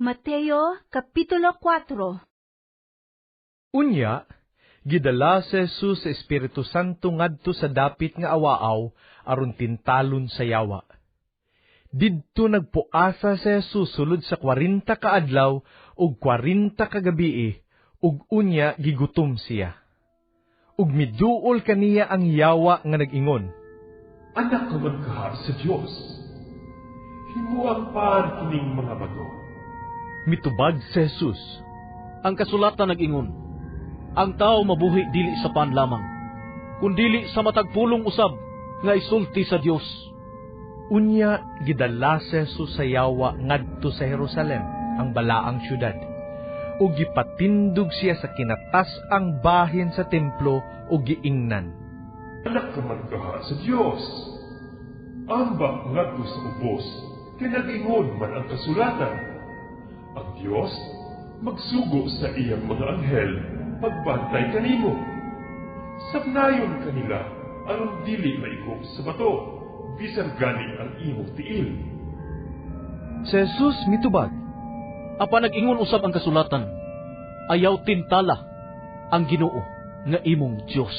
Mateo Kapitulo 4. Unya, gidala si Jesus sa Espiritu Santo ngadto sa dapit nga awaaw aron tintalon sa yawa. Didto nagpuasa si Jesus sulod sa 40 ka adlaw ug 40 ka gabii, ug unya gigutom siya. Ug miduol kaniya ang yawa nga nag-ingon, "Anak ka man kaha sa Dios. Himoa pan kining mga bato." Mitubag si Jesus, "Ang kasulatan nag-ingon, ang tao mabuhi dili sa pan lamang, kundili sa matag pulong usab nga isulti sa Dios." Unya gidala si Jesus sa yawa ngadto sa Jerusalem, ang balaang syudad. Ug gipatindog siya sa kinatas-ang bahin sa templo ug giingnan, "Anak ka man kaha sa Dios. Ambak ngadto sa ubos, kay nag-ingon man ang kasulatan, ang Dios magsugo sa iyang mga anghel pagbantay kanimo. Sabnayon kanila aron dili maigop sa bato, bisan gani ang imong tiil." Si Jesus mitubag, "Apan nag-ingon usab ang kasulatan, ayaw tintala ang Ginoo nga imong Dios."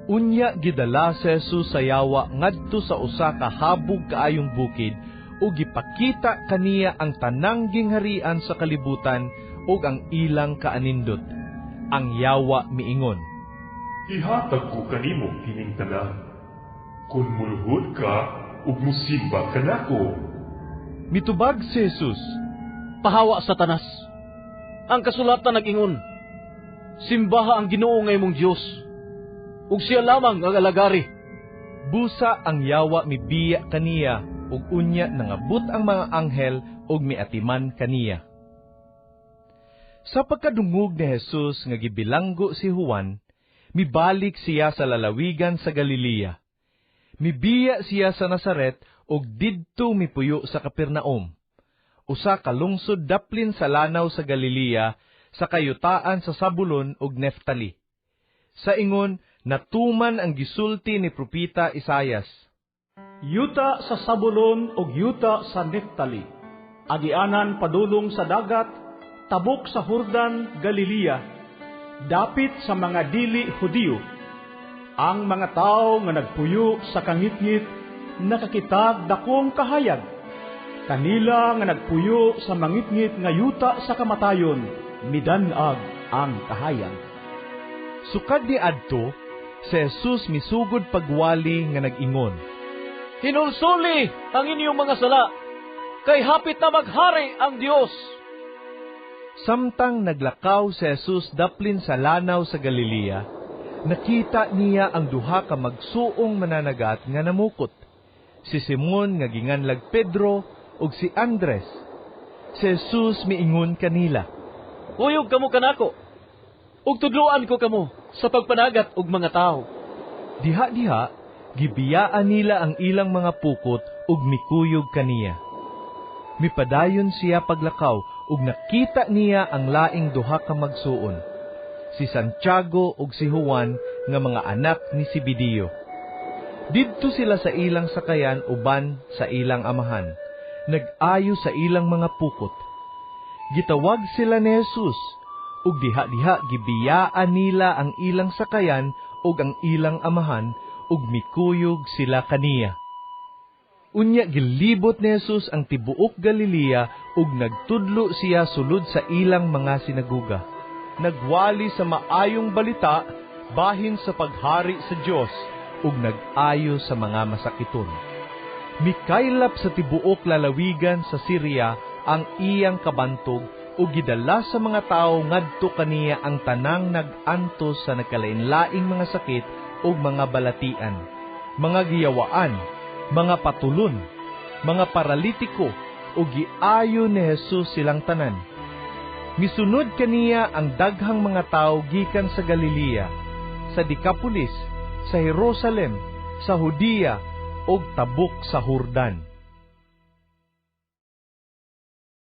Unya gidala si Jesus sa yawa ngadto sa usa ka habog kaayong bukid ug gipakita kaniya ang tanang gingharian sa kalibutan ug ang ilang kaanindot. Ang yawa miingon, "Ihatag ko kanimo kining tanan, kun muluhod ka ug musimba kanako." Mitubag si Jesus, "Pahawa, Satanas! Ang kasulatan nag-ingon, simbaha ang Ginoo nga imong Dios, ug siya lamang ang alagari." Busa ang yawa mibiya kaniya ug unya nangabot ang mga anghel ug miatiman kaniya. Sa pagkadungog ni Jesus nga gibilanggo si Juan, mibalik siya sa lalawigan sa Galilea. Mibiya siya sa Nazaret ug didto mipuyo sa Capernaum, usa ka lungsod daplin sa lanaw sa Galilea, sa kayutaan sa Zabulon ug Neftali. Sa ingon, natuman ang gisulti ni propeta Isayas, "Yuta sa Sabulon ug yuta sa Neftali, agianan padulong sa dagat, tabok sa Jordan, Galilea, dapit sa mga dili Hudiyo. Ang mga tawo nga nagpuyo sa kangitngit nakakitag dakong kahayag. Kanila nga nagpuyo sa mangitngit nga yuta sa kamatayon, midan-ag ang kahayag." Sukad niadto, si Jesus misugod pagwali nga nag-ingon, "Hinulsuli ang inyong mga sala, kay hapit na maghari ang Dios." Samtang naglakaw si Jesus daplin sa lanaw sa Galilea, nakita niya ang duha ka magsuong mananagat nga namukot, si Simon nga ginganlag Pedro ug si Andres. Si Jesus miingon kanila, "Kuyog kamo kanako, ug tudloan ko kamo sa pagpanagat og mga tawo." Diha-diha, gibiyaan nila ang ilang mga pukot ug mikuyog kaniya. Mipadayon siya paglakaw ug nakita niya ang laing duha ka magsuon, si Santiago ug si Juan nga mga anak ni Zebedeo. Didto sila sa ilang sakayan uban sa ilang amahan, nag-ayo sa ilang mga pukot. Gitawag sila ni Jesus, ug diha-diha gibiyaan nila ang ilang sakayan ug ang ilang amahan ug mikuyog sila kaniya. Unya gilibot ni Jesus ang tibuok Galilea ug nagtudlo siya sulod sa ilang mga sinaguga. Nagwali sa maayong balita bahin sa paghari sa Dios ug nag-ayo sa mga masakiton. Mikaylap sa tibuok lalawigan sa Syria ang iyang kabantog ug gidala sa mga tawo ngadto kaniya ang tanang nag-antos sa nagkalain-laing mga sakit ug mga balatian, mga giyawaan, mga patulon, mga paralitiko, ug giayo ni Jesus silang tanan. Misunod kaniya ang daghang mga tawo gikan sa Galilea, sa Decapolis, sa Jerusalem, sa Judea, ug tabok sa Jordan.